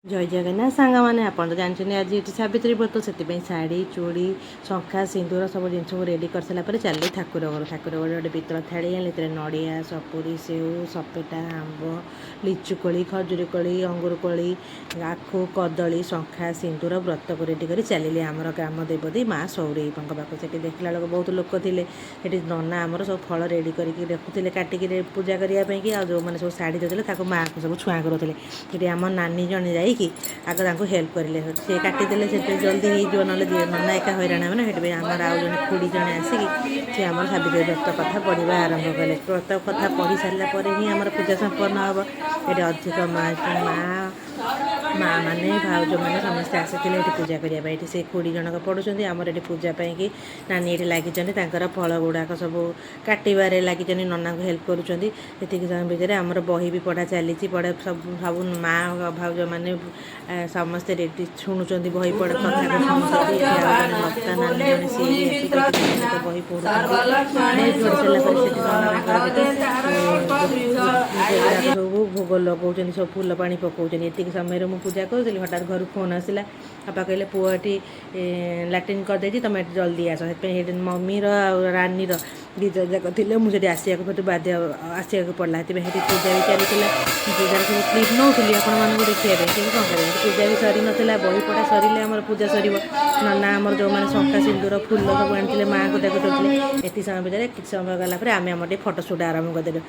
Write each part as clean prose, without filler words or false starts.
ଜୟ ଜଗନ୍ନାଥ ସାଙ୍ଗମାନେ। ଆପଣ ତ ଜାଣିଛନ୍ତି, ଆଜି ଏଠି ସାବିତ୍ରୀ ବ୍ରତ। ସେଥିପାଇଁ ଶାଢ଼ୀ, ଚୁଡ଼ି, ଶଙ୍ଖା, ସିନ୍ଦୁର ସବୁ ଜିନିଷକୁ ରେଡ଼ି କରିସାରିଲା ପରେ ଚାଲିଲି ଠାକୁର ଘର। ଠାକୁର ଘର ଗୋଟେ ପିତ୍ତଳ ଥାଳି ଆଣିଲି। ଏଥିରେ ନଡ଼ିଆ, ସପୁରୀ, ସେଉ, ସପେଟା, ଆମ୍ବ, ଲିଚୁ କୋଳି, ଖଜୁରୀ କୋଳି, ଅଙ୍ଗୁର କୋଳି, ଆଖୁ, କଦଳୀ, ଶଙ୍ଖା, ସିନ୍ଦୁର, ବ୍ରତକୁ ରେଡ଼ି କରି ଚାଲିଲି ଆମର ଗ୍ରାମ ଦେବତୀ ମା ସୌରେଇଙ୍କ ପାଖକୁ। ସେଠି ଦେଖିଲା ବେଳକୁ ବହୁତ ଲୋକ ଥିଲେ। ସେଠି ନନା ଆମର ସବୁ ଫଳ ରେଡ଼ି କରିକି ରଖୁଥିଲେ କାଟିକି ପୂଜା କରିବା ପାଇଁକି। ଆଉ ଯେଉଁମାନେ ସବୁ ଶାଢ଼ୀ ଦେଉଥିଲେ, ତାକୁ ମାଆଙ୍କୁ ସବୁ ଛୁଆଁ କରୁଥିଲେ। ସେଠି ଆମ ନାନୀ ଜଣେ ଯାଇକି ଆଗ ତାଙ୍କୁ ହେଲ୍ପ କରିଲେ। ସେ କାଟିଦେଲେ, ସେଥିପାଇଁ ଜଲ୍ଦି ହେଇଯିବ, ନହେଲେ ନନା ଏକା ହଇରାଣ ହେବେ ନା। ସେଥିପାଇଁ ଆମର ଆଉ ଜଣେ ଖୁଡ଼ି ଜଣେ ଆସିକି ସେ ଆମର ସାବିତ୍ରୀ ବ୍ରତ କଥା ପଢ଼ିବା ଆରମ୍ଭ କଲେ। ବ୍ରତ କଥା ପଢ଼ି ସାରିଲା ପରେ ହିଁ ଆମର ପୂଜା ସମ୍ପନ୍ନ ହେବ। ଏଠି ଅଧିକ ମା ମା ମା ମାନେ, ଭାଉଜମାନେ ସମସ୍ତେ ଆସିଥିଲେ ଏଠି ପୂଜା କରିବା ପାଇଁ। ଏଠି ସେ ଖୁଡ଼ି ଜଣକ ପଢ଼ୁଛନ୍ତି। ଆମର ଏଠି ପୂଜା ପାଇଁକି ନାନୀ ଏଠି ଲାଗିଛନ୍ତି। ତାଙ୍କର ଫଳ ଗୁଡ଼ାକ ସବୁ କାଟିବାରେ ଲାଗିଛନ୍ତି, ନନାଙ୍କୁ ହେଲ୍ପ କରୁଛନ୍ତି। ସେତିକି ସମୟ ଭିତରେ ଆମର ବହି ବି ପଢ଼ା ଚାଲିଛି। ପଢ଼ା ସବୁ ସବୁ ମା ଭାଉଜମାନେ ସମସ୍ତେ ରେଡ଼ି, ଶୁଣୁଛନ୍ତି, ବହି ପଢ଼ା କଥାକୁ ଶୁଣୁଛନ୍ତି। ଏଠି ଆଉ ଜଣେ ଲତା ନାନୀ ଜଣେ, ସିଏ ବି ଆସିକି ଏଠି ତାଙ୍କ ସହିତ ବହି ପଢ଼ୁଛନ୍ତି। ବହି ପଢ଼ି ସାରିଲା ପରେ ସେଠି ନନା ତାଙ୍କର ସେଠି ଗୁଡ଼ାକ ସବୁ ଭୋଗ ଲଗାଉଛନ୍ତି, ସବୁ ଫୁଲ ପାଣି ପକାଉଛନ୍ତି। ଏତିକି ସମୟରେ ମୁଁ ପୂଜା କରୁଥିଲି, ହଠାତ୍ ଘରୁ ଫୋନ୍ ଆସିଲା। ବାପା କହିଲେ, ପୁଅ ଏଠି ଲାଟ୍ରିନ୍ କରିଦେଇଛି, ତୁମେ ଏଠି ଜଲ୍ଦି ଆସ। ସେଥିପାଇଁ ସେଠି ମମିର ଆଉ ରାନୀର ଦୁଇ ଜଣ ଯାକ ଥିଲେ। ମୁଁ ସେଠି ଆସିବାକୁ ସେଠୁ ବାଧ୍ୟ ଆସିବାକୁ ପଡ଼ିଲା। ସେଥିପାଇଁ ସେଠି ପୂଜା ବି ଚାଲିଥିଲା। ପୂଜାର ସବୁ କ୍ଲିପ୍ ନେଉଥିଲି ଆପଣମାନଙ୍କୁ ଦେଖିବା ପାଇଁ। କିନ୍ତୁ କ'ଣ କରିବା, ପୂଜା ବି ସରିନଥିଲା। ବହି ପଢ଼ା ସରିଲେ ଆମର ପୂଜା ସରିବ। ନନା ଆମର ଯେଉଁମାନେ ଶଙ୍ଖା, ସିନ୍ଦୁର, ଫୁଲ ସବୁ ଆଣିଥିଲେ, ମାଆଙ୍କୁ ତାକୁ ଦେଉଥିଲେ। ଏତିକି ସମୟ ଭିତରେ କିଛି ସମୟ ଗଲା ପରେ ଆମେ ଆମର ଟିକେ ଫଟୋ ସୁଟ୍ ଆରମ୍ଭ କରିଦେଲୁ।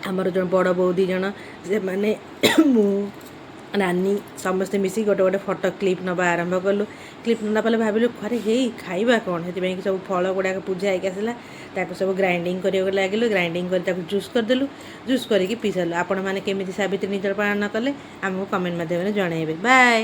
ଆମର ଜଣେ ବଡ଼ ବୋଉ ଦୁଇ ଜଣ, ସେମାନେ, ମୁଁ, ନାନୀ ସମସ୍ତେ ମିଶିକି ଗୋଟେ ଗୋଟେ ଫଟୋ କ୍ଲିପ୍ ନେବା ଆରମ୍ଭ କଲୁ। କ୍ଲିପ୍ ନେଲା ପରେ ଭାବିଲୁ, ଘରେ ହେଇ ଖାଇବା କ'ଣ? ସେଥିପାଇଁ କି ସବୁ ଫଳ ଗୁଡ଼ାକ ପୂଜା ହେଇକି ଆସିଲା, ତାକୁ ସବୁ ଗ୍ରାଇଣ୍ଡିଙ୍ଗ କରିବାକୁ ଲାଗିଲୁ। ଗ୍ରାଇଣ୍ଡିଙ୍ଗ କରି ତାକୁ ଜୁସ୍ କରିଦେଲୁ। ଜୁସ୍ କରିକି ପିଇ ସାରିଲୁ। ଆପଣମାନେ କେମିତି ସାବିତ୍ରୀ ନିଜର ପାଳନ କଲେ, ଆମକୁ କମେଣ୍ଟ ମାଧ୍ୟମରେ ଜଣାଇବେ। ବାଏ।